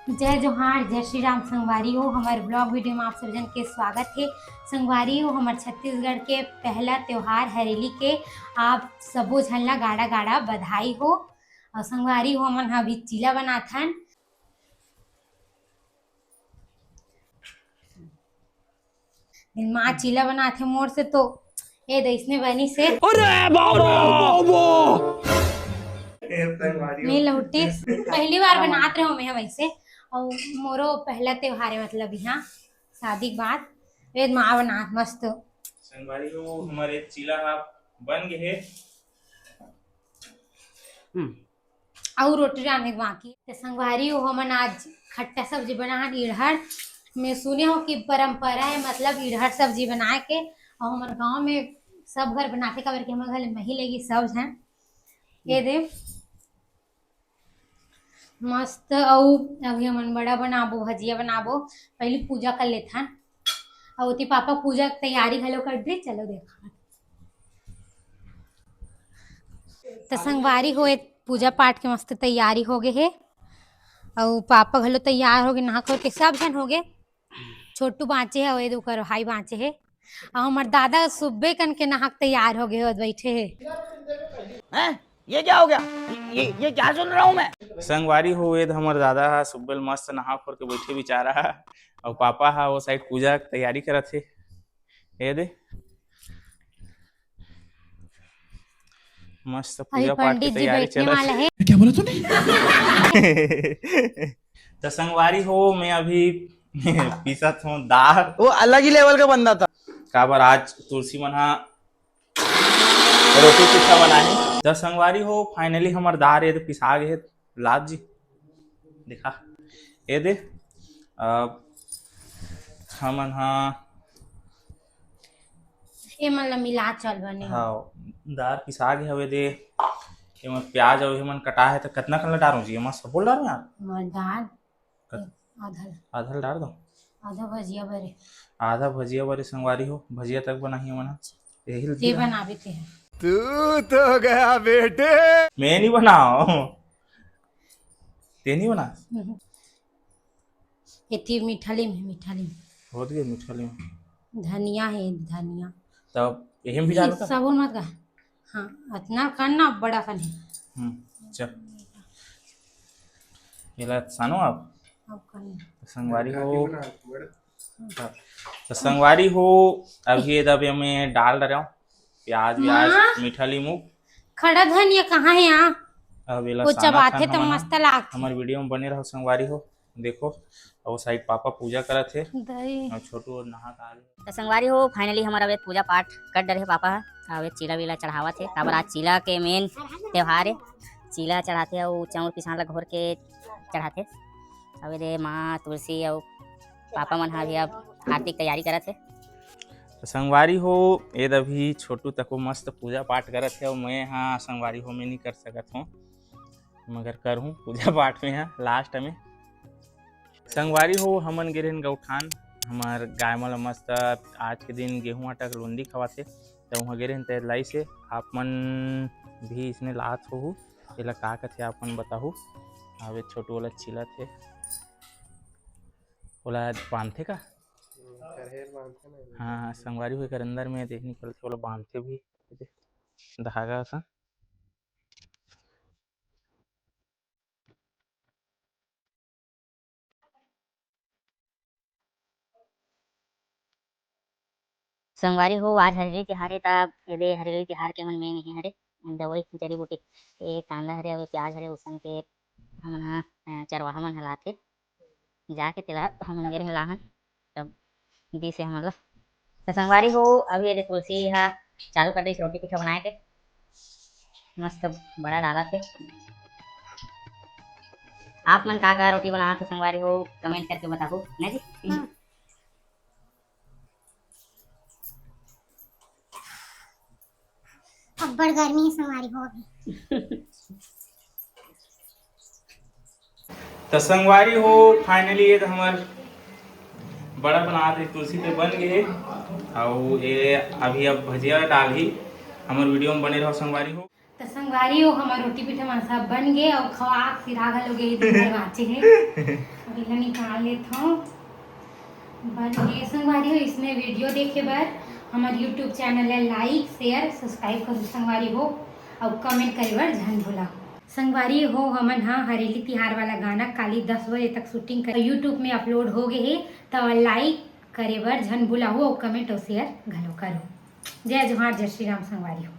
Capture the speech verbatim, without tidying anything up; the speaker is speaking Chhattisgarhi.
जय जोहार, जय श्री राम संगवारी हो, हमर vlog video में आप सब जन के स्वागत हे। संगवारी हो, हमर छत्तीसगढ़ के पहला त्योहार हरेली के आप सबो झन ला गाड़ा गाड़ा बधाई हो। और संगवारी हो, हमन ह अभी चीला बनाथन। दिन माँ चीला बनाथे मोर से तो, ए दे इसने बनी से। अरे बाबा, बाबा। ए संगवारी हो। नहीं लौटी, पहली बार बनात रहे हो मैं वैसे। और मोरो पहला त्योहार है, मतलब यहाँ शादी के बाद। ए माँ बनात मस्त। संगवारी हो, हमारे चीला हा बन गए है। हम्म। अउ रोटी रांधे के बाकी। तो संगवारी हो, हमन आज खट्टा सब्जी बनाहन इड़हर। मैं सुने हो कि परंपरा है, मतलब इड़हर सब्जी बनाए के। और हमर गांव में सब घर बनाथे, काबर कि हमर घर में ही लेगी सब झन। ये दे मस्त। अउ अभी हमन बड़ा बनाबो, भजिया बनाबो, पहले पूजा कर लेथन। अउ ओती पापा पूजा के तैयारी घलो कर दे, चलो देखा। त संगवारी हो, ए पूजा पाठ के मस्त तैयारी हो गे हे। अउ पापा घलो तैयार हो गे, नहा खोर के सब झन हो गे। छोटू बाँचे हे, अउ ए दे ओकर भाई बाँचे हे। अउ हमर दादा सुब्बे कन के नहा के तैयार हो गे हे, बइठे हे। हैं? ये क्या हो गया? ये, ये क्या सुन रहा हूँ मैं? संगवारी हो, ए दे हमर दादा ह सुब्बे ले मस्त नहा खोर के बइठे बिचारा ह। अउ पापा ह वो side पूजा के तैयारी करत हे। ए दे मस्त अभी पूजा पाठ के पंडित जी तैयारी बैठने चलत वाला हे। हे। क्या बोला तूने? तो संगवारी हो, मैं अभी पीसत हूँ दार। वो अलग ही level का बंदा था। काबर आज तुलसी मन हा रोटी पीठा बनाही। तो संगवारी हो, finally हमर दार ये तो पिसा गए हे। लात जी, देखा, ये दे। अब हमन हा एमन ला मिला चल बने। हाँ, दार पिसा गे हवे दे। एमन प्याज अउ एमन कटा हे, त कतना कन ला डारूं जी? एमन सबो ला डारूं यार? मत डार। कत-, आधा ला। आधा ला डार दो। आधा भजिया बरे। आधा भजिया बरे संगवारी हो, भजिया तक बनाही हमन हा। यही ला ते दिया। बनाबे ते ह। तू तो गया बेटे। मैं नहीं बनाओ। ते नहीं बना? हम्म। एती मीठा लीम हे, मीठा लीम। होत गे मीठा लीम। धनिया हे, धनिया। तब एही में भी डालो का? सबो मत का। हाँ, अतना कर ना, बड़ा कन हे। हम्म, चल। एला सानो आप। अब कर ना। संगवारी हो। हाँ। तो संगवारी हो, अभी ये दब में डाल रहे हो प्याज, व्याज, माँ? मीठा लीमू। खड़ा धनिया कहाँ हे यहाँ? अब एला वो सानत चबाथे हन तो हमन ह। मस्त लागथे। हमर video में बने रहो संगवारी हो। देखो, अउ side पापा पूजा करत हे। दही। अउ छोटू अउ नहा के आ गे। तो संगवारी हो, finally हमर अब एक पूजा पाठ कर डरे हे पापा ह। अब एक चीला वीला चढ़ावत हे, काबर आज चीला के main त्योहार हे। चीला चढ़ाथे अउ चाउर पिसान ला घोर के चढ़ाथे। अब एदे माँ तुलसी अउ पापा मन ह भी अब आरती के तैयारी करत हे। तो संगवारी हो, एद अभी छोटू तको मस्त पूजा पाठ करत हे, अउ मैं हा संगवारी हो, मैं नहीं कर सकत हूँ, मगर करहूँ पूजा पाठ में हा last में। संगवारी हो, हमन गे रहेन गौठान, हमर गाय मन ल मस्त आज के दिन गेहूं आटा के लोंदी खवाथे, त उहाँ गे रहेन, त लाइस हे। आप मन भी इसने लात होहू, एला का कथे आप मन बताहू। अबे छोटू वाला चिलत हे, ओला बांधथे का? हम्म, करेर बांधथे ना। हाँ, हाँ, संगवारी हो, एकर अंदर में देख निकलथे, ओला बांधथे भी धागा सा। संगवारी हो, आज हरेली तिहार हे, त एदे हरेली तिहार के मन में नहीं हरे, दवाई जड़ी बूटी, ए कांदा हरे, अउ प्याज हरे, उसन के हमन ह, अ, चरवाहा मन ह लाथे, जाके तेला हमन गे रहेन लाहन, तब दिस हे हमन ला। त संगवारी हो, अभी एदे तुलसी ह चालू कर दिस रोटी पीठा बनाए के। मस्त बड़ा डालत हे। आप मन का का रोटी बनात हो संगवारी हो, comment करके बताहू, नहीं जी? हम्म। अब्बड़ गर्मी हे संगवारी हो अभी। त संगवारी हो, finally ये तो हमर बड़ा बनात हे, तुलसी ते बन गे हे। अउ ये अभी अब भजिया डालही, हमर video में बने रहो संगवारी हो। त संगवारी हो, हमर रोटी पीठा मन सब बन गे अउ खवा सिरा घलो गे हे, दिन भर बाँचे हे। अब एला निकाल लेथव। बन गे संगवारी हो। इसने video देखे बर हमर YouTube channel ला like, share, subscribe करू संगवारी हो, अउ comment करे बर झन भूला। संगवारी हो, हमन ह हरेली तिहार वाला गाना काली दस बजे तक shooting कर YouTube में upload हो गे हे, त like करे बर झन भूलाहू अउ comment अउ share घलो करू। जय जोहार, जय श्री राम संगवारी हो।